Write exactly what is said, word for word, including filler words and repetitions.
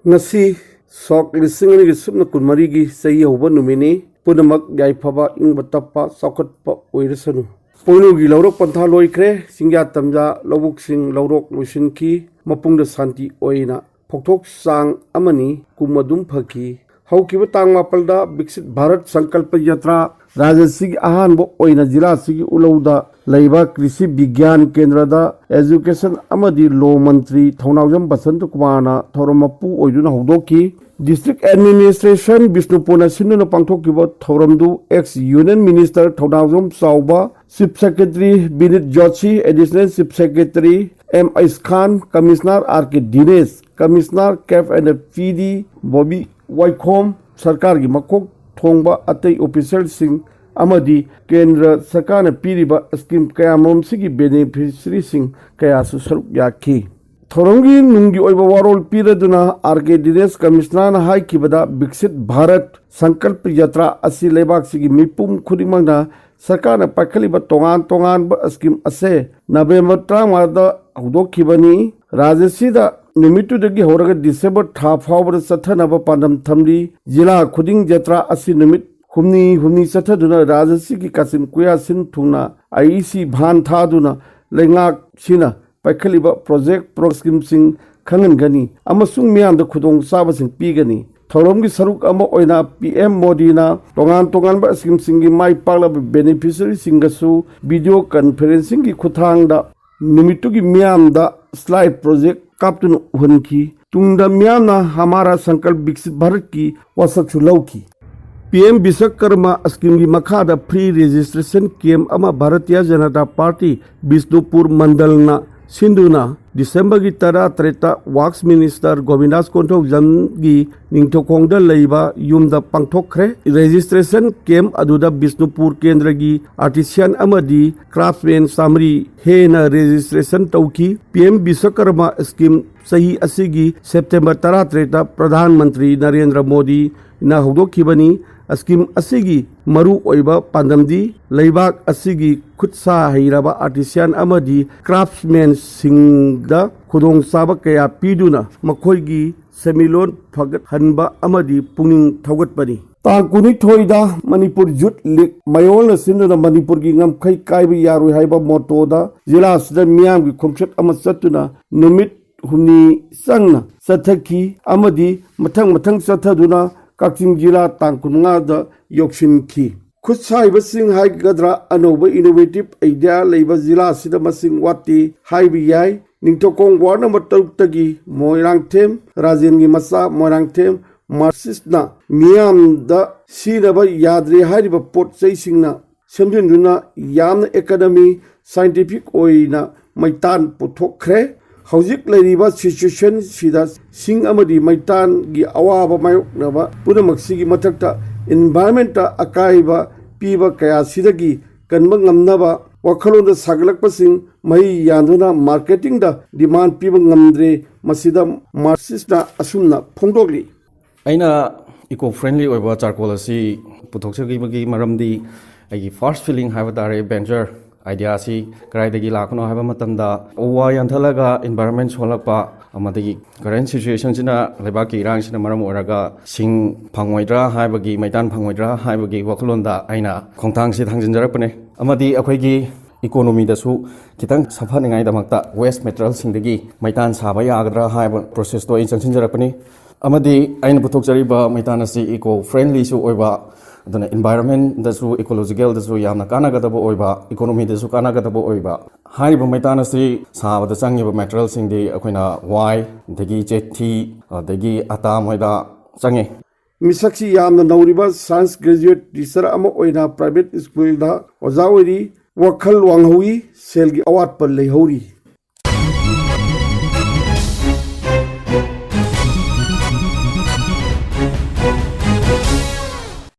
ꯉꯁꯤ ꯁꯣꯛ ꯂꯤꯁꯤꯡ ꯑꯅꯤꯒꯤ ꯁꯨꯞꯅ ꯀꯨꯟꯃꯔꯤꯒꯤ ꯆꯍꯤ ꯍꯧꯕ ꯅꯨꯃꯤꯠꯅꯤ꯫ ꯄꯨꯝꯅꯃꯛ ꯌꯥꯏꯐꯕ, ꯏꯪꯕ ꯇꯞꯄ, ꯆꯥꯎꯈꯠꯄ ꯑꯣꯏꯔꯁꯅꯨ꯫ ꯄꯣꯏꯅꯨꯒꯤ ꯂꯧꯔꯣꯛ ꯄꯟꯊꯥ ꯂꯣꯏꯈ꯭ꯔꯦ꯫ ꯆꯤꯡꯌꯥ ꯇꯝꯌꯥ ꯂꯧꯕꯨꯛꯁꯤꯡ ꯂꯧꯔꯣꯛ ꯂꯣꯏꯁꯤꯟꯈꯤ꯫ ꯃꯄꯨꯡꯗ ꯁꯥꯟꯇꯤ ꯑꯣꯏꯅ ꯐꯧꯊꯣꯛ ꯆꯥꯡ ꯑꯃꯅꯤ꯫ ꯀꯨꯝ ꯑꯗꯨꯝ ꯐꯈꯤ꯫ ꯍꯧꯈꯤꯕ ꯇꯥꯡ ꯃꯥꯄꯜꯗ ꯕꯤꯛꯁꯤꯠ ꯚꯥꯔꯠ ꯁꯪꯀꯜꯄ ꯌꯥꯇ꯭ꯔꯥ ꯔꯥꯖ꯭ꯌꯁꯤꯒꯤ ꯑꯍꯥꯟꯕ ꯑꯣꯏꯅ ꯖꯤꯂꯥꯁꯤꯒꯤ ꯎꯂꯧꯗ ꯂꯩꯕ ꯀ꯭ꯔꯤꯁꯤ ꯕꯤꯒ꯭ꯌꯥꯟ ꯀꯦꯟꯗ꯭ꯔꯗ ꯑꯦꯖꯨꯀꯦꯁꯟ ꯑꯃꯗꯤ ꯂꯣ ꯃꯟꯇ꯭ꯔꯤ ꯊꯧꯅꯥꯎꯖꯝ ꯕꯁꯟꯇ ꯀꯨꯃꯥꯔꯅ ꯊꯧꯔꯝ ꯃꯄꯨ ꯑꯣꯏꯗꯨꯅ ꯍꯧꯗꯣꯛꯈꯤ꯫ ꯗꯤꯁꯇ꯭ꯔꯤꯛ ꯑꯦꯗꯃꯤꯅꯤꯁꯇ꯭ꯔꯦꯁꯟ ꯕꯤꯁꯅꯨꯄꯨꯔꯅ ꯁꯤꯟꯗꯨꯅ ꯄꯥꯡꯊꯣꯛꯈꯤꯕ ꯊꯧꯔꯝꯗꯨ ex union minister Thounaojam Chaoba, chief secretary Vineet Joshi, additional chief secretary M H Khan, commissioner R K Dinesh, commissioner ꯀꯦꯐ N P D Bobby Waikhom, ꯁꯔꯀꯥꯔꯒꯤ ꯃꯀꯣꯛ ꯊꯣꯡꯕ ꯑꯇꯩ ꯑꯣꯐꯤꯁꯤꯌꯦꯜꯁꯤꯡ ꯑꯃꯗꯤ ꯀꯦꯟꯗ꯭ꯔ ꯁꯔꯀꯥꯔꯅ ꯄꯤꯔꯤꯕ ꯁ꯭ꯀꯤꯝ ꯀꯌꯥꯃꯔꯨꯝꯁꯤꯒꯤ ꯕꯦꯅꯤꯐꯤꯁꯔꯤꯁꯤꯡ ꯀꯌꯥꯁꯨ ꯁꯔꯨꯛ ꯌꯥꯈꯤ꯫ ꯊꯧꯔꯝꯒꯤ ꯅꯨꯡꯒꯤ ꯑꯣꯏꯕ ꯋꯥꯔꯣꯜ ꯄꯤꯔꯗꯨꯅ ꯑꯥꯔ ꯀꯦ ꯗꯤꯅꯦꯁ ꯀꯃꯤꯁꯅꯔꯅ ꯍꯥꯏꯈꯤꯕꯗ, ꯕꯤꯛꯁꯤꯠ ꯚꯥꯔꯠ ꯁꯪꯀꯜꯄ ꯌꯥꯇ꯭ꯔꯥ ꯑꯁꯤ ꯂꯩꯕꯥꯛꯁꯤꯒꯤ ꯃꯤꯄꯨꯝ ꯈꯨꯗꯤꯡꯃꯛꯅ ꯁꯔꯀꯥꯔꯅ ꯄꯥꯏꯈꯠꯂꯤꯕ ꯇꯣꯉꯥꯟ ꯇꯣꯉꯥꯟꯕ ꯁ꯭ꯀꯤꯝ ꯑꯁꯦ ꯅꯕꯦꯝꯕꯔ ꯇꯔꯥꯃꯉꯥꯗ ꯍꯧꯗꯣꯛꯈꯤꯕꯅꯤ꯫ ꯔꯥꯖ꯭ꯌꯁꯤꯗ ꯅꯨꯃꯤꯠꯇꯨꯗꯒꯤ ꯍꯧꯔꯒ ꯗꯤꯁꯦꯝꯕꯔ ꯊꯥ ꯐꯥꯎꯕꯗ ꯆꯠꯊꯅꯕ ꯄꯥꯟꯗꯝ ꯊꯝꯂꯤ꯫ ꯖꯤꯂꯥ ꯈꯨꯗꯤꯡ ꯖꯇ꯭ꯔꯥ ꯑꯁꯤ ꯅꯨꯃꯤꯠ ꯍꯨꯝꯅꯤ ꯍꯨꯝꯅꯤ ꯆꯠꯊꯗꯨꯅ ꯔꯥꯖ꯭ꯌꯁꯤꯒꯤ ꯀꯥꯆꯤꯟ ꯀꯣꯌꯥ ꯁꯤꯟ ꯊꯨꯡꯅ ꯑꯥꯏ ꯏ ꯁꯤ ꯚꯥꯟ ꯊꯥꯗꯨꯅ ꯂꯩꯉꯥꯛꯁꯤꯅ ꯄꯥꯏꯈꯠꯂꯤꯕ ꯄ꯭ꯔꯣꯖꯦꯛ ꯄ꯭ꯔꯣꯒ꯭ꯔꯥꯝꯁꯤꯡ ꯈꯪꯍꯟꯒꯅꯤ ꯑꯃꯁꯨꯡ ꯃꯤꯌꯥꯝꯗ ꯈꯨꯗꯣꯡꯆꯥꯕꯁꯤꯡ ꯄꯤꯒꯅꯤ꯫ ꯊꯧꯔꯝꯒꯤ ꯁꯔꯨꯛ ꯑꯃ ꯑꯣꯏꯅ ꯄꯤ ꯑꯦꯝ ꯃꯣꯗꯤꯅ ꯇꯣꯉꯥꯟ ꯇꯣꯉꯥꯟꯕ ꯁ꯭ꯀꯤꯝꯁꯤꯡꯒꯤ ꯃꯥꯏ ꯄꯥꯛꯂꯕ ꯕꯦꯅꯤꯐꯤꯁꯔꯤꯁꯤꯡꯒꯁꯨ ꯚꯤꯗꯤꯑꯣ ꯀꯟꯐꯔꯦꯟꯁꯤꯡꯒꯤ ꯈꯨꯠꯊꯥꯡꯗ ꯅꯨꯃꯤꯠꯇꯨꯒꯤ ꯃꯤꯌꯥꯝꯗ ꯁ꯭ꯂꯥꯏꯗ ꯄ꯭ꯔꯣꯖꯦꯛ ꯀꯥꯞꯇꯨꯅ ꯎꯍꯟꯈꯤ꯫ ꯇꯨꯡꯗ ꯃꯤꯌꯥꯝꯅ ꯍꯃꯥꯔꯥ ꯁꯪꯀꯜꯞ ꯕꯤꯛꯁꯤꯠ ꯚꯥꯔꯠꯀꯤ ꯋꯥꯁꯛꯁꯨ ꯂꯧꯈꯤ꯫ ꯄꯤ ꯑꯦꯝ ꯕꯤꯁꯀꯔꯃ ꯁ꯭ꯀꯤꯝꯒꯤ ꯃꯈꯥꯗ ꯐ꯭ꯔꯤ ꯔꯦꯖꯤꯁꯇ꯭ꯔꯦꯁꯟ ꯀꯦꯝꯞ ꯑꯃ ꯚꯥꯔꯇꯤꯌꯥ ꯖꯅꯇꯥ ꯄꯥꯔꯇꯤ ꯕꯤꯁꯅꯨꯄꯨꯔ ꯃꯟꯗꯜꯅ ꯁꯤꯟꯗꯨꯅ ꯗꯤꯁꯦꯝꯕꯔꯒꯤ ꯇꯔꯥꯇꯔꯦꯠꯇ ꯋꯥꯛꯁ ꯃꯤꯅꯤꯁꯇꯔ ꯒꯣꯕꯤꯟꯗꯥꯁ ꯀꯣꯟꯊꯧꯖꯝꯒꯤ ꯅꯤꯡꯊꯧꯈꯣꯡꯗ ꯂꯩꯕ ꯌꯨꯝꯗ ꯄꯥꯡꯊꯣꯛꯈ꯭ꯔꯦ꯫ ꯔꯦꯖꯤꯁꯇ꯭ꯔꯦꯁꯟ ꯀꯦꯝꯞ ꯑꯗꯨꯗ ꯕꯤꯁꯅꯨꯄꯨꯔ ꯀꯦꯟꯗ꯭ꯔꯒꯤ ꯑꯥꯔꯇꯤꯁꯤꯌꯥꯟ ꯑꯃꯗꯤ ꯀ꯭ꯔꯥꯐꯠꯁꯃꯦꯟ ꯆꯥꯃꯔꯤ ꯍꯦꯟꯅ ꯔꯦꯖꯤꯁꯇ꯭ꯔꯦꯁꯟ ꯇꯧꯈꯤ꯫ ꯄꯤ ꯑꯦꯝ ꯕꯤꯁꯀꯔꯃ ꯁ꯭ꯀꯤꯝ ꯆꯍꯤ ꯑꯁꯤꯒꯤ ꯁꯦꯞꯇꯦꯝꯕꯔ ꯇꯔꯥꯇꯔꯦꯠꯇ ꯄ꯭ꯔꯙꯥꯟ ꯃꯟꯇ꯭ꯔꯤ ꯅꯔꯦꯟꯗ꯭ꯔ ꯃꯣꯗꯤꯅ ꯍꯧꯗꯣꯛꯈꯤꯕꯅꯤ꯫ ꯁ꯭ꯀꯤꯝ ꯑꯁꯤꯒꯤ ꯃꯔꯨꯑꯣꯏꯕ ꯄꯥꯟꯗꯝꯗꯤ ꯂꯩꯕꯥꯛ ꯑꯁꯤꯒꯤ ꯈꯨꯠꯁꯥ ꯍꯩꯔꯕ ꯑꯥꯔꯇꯤꯁꯤꯌꯥꯟ ꯑꯃꯗꯤ ꯀ꯭ꯔꯥꯐꯠꯁꯃꯦꯟꯁꯤꯡꯗ ꯈꯨꯗꯣꯡꯆꯥꯕ ꯀꯌꯥ ꯄꯤꯗꯨꯅ ꯃꯈꯣꯏꯒꯤ ꯁꯦꯟꯃꯤꯠꯂꯣꯟ ꯐꯒꯠꯍꯟꯕ ꯑꯃꯗꯤ ꯄꯨꯛꯅꯤꯡ ꯊꯧꯒꯠꯄꯅꯤ꯫ ꯇꯥꯡ ꯀꯨꯟꯅꯤꯊꯣꯏꯗ ꯃꯅꯤꯄꯨꯔ ꯌꯨꯠ ꯂꯤꯒ ꯃꯌꯣꯜꯅ ꯁꯤꯟꯗꯨꯅ ꯃꯅꯤꯄꯨꯔꯒꯤ ꯉꯝꯈꯩ ꯀꯥꯏꯕ ꯌꯥꯔꯣꯏ ꯍꯥꯏꯕ ꯃꯣꯇꯣꯗ ꯖꯤꯂꯥ ꯑꯁꯤꯗ ꯃꯤꯌꯥꯝꯒꯤ ꯈꯣꯡꯆꯠ ꯑꯃ ꯆꯠꯇꯨꯅ ꯅꯨꯃꯤꯠ ꯍꯨꯝꯅꯤ ꯆꯪꯅ ꯆꯠꯊꯈꯤ ꯑꯃꯗꯤ ꯃꯊꯪ ꯃꯊꯪ ꯆꯠꯊꯗꯨꯅ ꯀꯛꯆꯤꯡ ꯖꯤꯂꯥ ꯇꯥꯡ ꯀꯨꯟꯃꯉꯥꯗ ꯌꯧꯁꯤꯟꯈꯤ꯫ ꯈꯨꯠꯁꯥ ꯍꯩꯕꯁꯤꯡ ꯍꯥꯏꯒꯗ꯭ꯔꯥ, ꯑꯅꯧꯕ innovative idea ꯂꯩꯕ ꯖꯤꯂꯥ ꯑꯁꯤꯗ ꯃꯁꯤꯡ ꯋꯥꯠꯇꯦ ꯍꯥꯏꯕ ꯌꯥꯏ꯫ ꯅꯤꯡꯊꯧꯈꯣꯡ ꯋꯥꯔꯗ ꯅꯝꯕꯔ ꯇꯔꯨꯛꯇꯒꯤ ꯃꯣꯏꯔꯥꯡꯊꯦꯝ ꯔꯥꯖꯦꯟꯒꯤ ꯃꯆꯥ ꯃꯣꯏꯔꯥꯡꯊꯦꯝ ꯃꯥꯔꯁꯤꯁꯅ ꯃꯤꯌꯥꯝꯗ ꯁꯤꯖꯤꯟꯅꯕ ꯌꯥꯗ꯭ꯔꯦ ꯍꯥꯏꯔꯤꯕ ꯄꯣꯠ ꯆꯩꯁꯤꯡꯅ ꯁꯦꯝꯖꯤꯟꯗꯨꯅ ꯌꯥꯝꯅ economy scientific ꯑꯣꯏꯅ ꯃꯩꯇꯥꯟ ꯄꯨꯊꯣꯛꯈ꯭ꯔꯦ꯫ ꯍꯧꯖꯤꯛ ꯂꯩꯔꯤꯕ situation ꯁꯤꯗ ꯁꯤꯡ ꯑꯃꯗꯤ ꯃꯩꯇꯥꯟꯒꯤ ꯑꯋꯥꯕ ꯃꯥꯌꯣꯛꯅꯕ ꯄꯨꯝꯅꯃꯛꯁꯤꯒꯤ ꯃꯊꯛꯇ environment ꯑꯀꯥꯏꯕ ꯄꯤꯕ ꯀꯌꯥꯁꯤꯗꯒꯤ ꯀꯟꯕ ꯉꯝꯅꯕ ꯋꯥꯈꯜꯂꯣꯟꯗ ꯁꯥꯒꯠꯂꯛꯄꯁꯤꯡ ꯃꯍꯩ ꯌꯥꯟꯗꯨꯅ marketing ꯗ demand ꯄꯤꯕ ꯉꯝꯗ꯭ꯔꯦ꯫ ꯃꯁꯤꯗ ꯃꯥꯔꯁꯤꯁꯅ ꯑꯁꯨꯝꯅ ꯐꯣꯡꯗꯣꯛꯂꯤ꯫ ꯑꯩꯅ eco friendly ꯑꯣꯏꯕ charcoal ꯑꯁꯤ ꯄꯨꯊꯣꯛꯆꯈꯤꯕꯒꯤ ꯃꯔꯝꯗꯤ ꯑꯩꯒꯤ first feeling ꯍꯥꯏꯕ ꯇꯥꯔꯦ, venture idea ꯑꯁꯤ ꯀꯗꯥꯏꯗꯒꯤ ꯂꯥꯛꯄꯅꯣ ꯍꯥꯏꯕ ꯃꯇꯝꯗ, ꯎ ꯋꯥ ꯌꯥꯟꯊꯠꯂꯒ environment ꯁꯣꯛꯍꯜꯂꯛꯄ ꯑꯃꯗꯤ current situation ꯁꯤꯅ, ꯂꯩꯕꯥꯛꯀꯤ ꯏꯔꯥꯡꯁꯤꯅ ꯃꯔꯝ ꯑꯣꯏꯔꯒ ꯁꯤꯡ ꯐꯪꯉꯣꯏꯗ꯭ꯔꯥ ꯍꯥꯏꯕꯒꯤ, ꯃꯩꯇꯥꯟ ꯐꯪꯉꯣꯏꯗ꯭ꯔꯥ ꯍꯥꯏꯕꯒꯤ ꯋꯥꯈꯜꯂꯣꯟꯗ ꯑꯩꯅ ꯈꯣꯡꯊꯥꯡꯁꯤ ꯊꯥꯡꯖꯤꯟꯖꯔꯛꯄꯅꯦ꯫ ꯑꯃꯗꯤ ꯑꯩꯈꯣꯏꯒꯤ economy ꯗꯁꯨ ꯈꯤꯇꯪ ꯁꯥꯐꯅꯤꯉꯥꯏꯗꯃꯛꯇ waste material ꯁꯤꯡꯗꯒꯤ ꯃꯩꯇꯥꯟ ꯁꯥꯕ ꯌꯥꯒꯗ꯭ꯔꯥ ꯍꯥꯏꯕ process ꯇꯣ ꯑꯩ ꯆꯪꯁꯤꯟꯖꯔꯛꯄꯅꯤ꯫ ꯑꯃꯗꯤ ꯑꯩꯅ ꯄꯨꯊꯣꯛꯆꯔꯤꯕ ꯃꯩꯇꯥꯟ ꯑꯁꯤ eco friendly ꯁꯨ ꯑꯣꯏꯕ, ꯑꯗꯨꯅ environment ꯗꯁꯨ, ecological ꯗꯁꯨ ꯌꯥꯝꯅ ꯀꯥꯟꯅꯒꯗꯕ ꯑꯣꯏꯕ, economy ꯗꯁꯨ ꯀꯥꯟꯅꯒꯗꯕ ꯑꯣꯏꯕ꯫ ꯍꯥꯏꯔꯤꯕ ꯃꯩꯇꯥꯟ ꯑꯁꯤ ꯁꯥꯕꯗ ꯆꯪꯉꯤꯕ material ꯁꯤꯡꯗꯤ ꯑꯩꯈꯣꯏꯅ ꯋꯥꯏ, ꯑꯗꯒꯤ ꯆꯦꯊꯤ, ꯑꯗꯒꯤ ꯑꯇꯥ ꯃꯣꯏꯗꯥ ꯆꯪꯉꯤ꯫ ꯃꯤꯁꯛꯁꯤ ꯌꯥꯝꯅ ꯅꯧꯔꯤꯕ science graduate teacher ꯑꯃ ꯑꯣꯏꯅ private school ꯗ ꯑꯣꯖꯥ ꯑꯣꯏꯔꯤ꯫ ꯋꯥꯈꯜ ꯋꯥꯡꯍꯧꯋꯤ, ꯁꯦꯜꯒꯤ ꯑꯋꯥꯠꯄ ꯂꯩꯍꯧꯔꯤ꯫